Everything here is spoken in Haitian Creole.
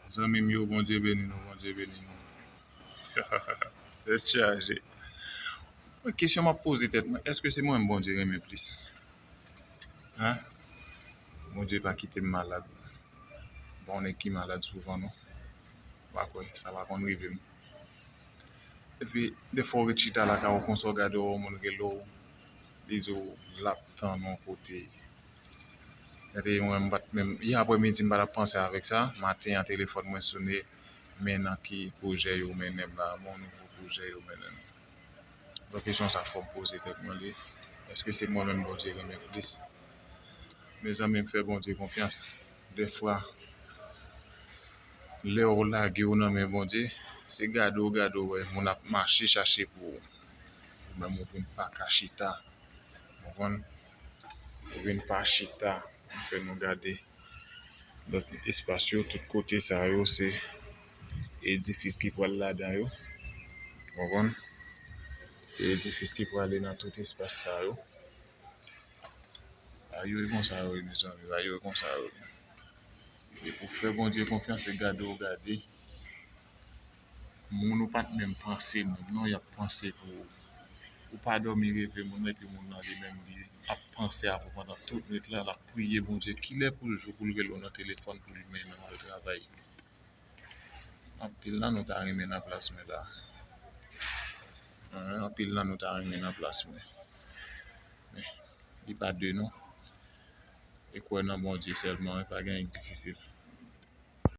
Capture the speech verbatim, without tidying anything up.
Zanmi m yo, Bondye beni nou, Bondye beni nou. Tèt chaje. Mwen, kesyon m ap poze tèt mwen, èske se mwen menm Bondye renmen plis? Hein? Bondye pa kite m malad. Bon, nèg ki malad souvan, non. M pa kwè, sa pa konn rive m. Epi, defwa w ret chita lakay ou konsa, w gade yon moun rele w, li di w l ap tann w yon kote. Gade, mwen, m pa t menm, yè aprèmidi, m pa t ap panse avèk sa. Maten an, telefòn mwen sone, men nan ki pwojè yo mennen m la, bon nouvo pwojè yo mennen m. Donk, kesyon sa fò m poze tèt mwen li, èske se mwen menm Bondye renmen plis? Mezanmi, m fè Bondye konfyans. Defwa, lè w lage w nan men Bondye, se gade w gade w wè moun ap mache chache pou ou. Ou menm ou vin pa ka chita. Ou konprann? Ou vin pa chita. M fè nou gade lòt espas yo, tout kote sa yo, se edifis ki pral ladan yo. Ou konprann? Se edifis ki prale nan tout espas sa yo. Bagay yo e konsa yo ye, mezanmi, bagay yo e konsa yo ye. E pou fè Bondye konfyans, se gade w gade. Moun ou pa t menm panse menm, non, y ap panse pou ou. Ou pa dòmi reve moun nan, epi moun nan li menm, li ap panse avè w pandan tout nwit la, l ap priye Bondye, kilè pou l jou pou l rele w nan telefòn pou l mennen w al travay. Anpil nan nou ta renmen nan plas mwen la. Hein, anpil nan nou ta renmen nan plas mwen. Men, li pa de non. E kwè nan Bondye sèlman, wi, pa gen anyen k difisil.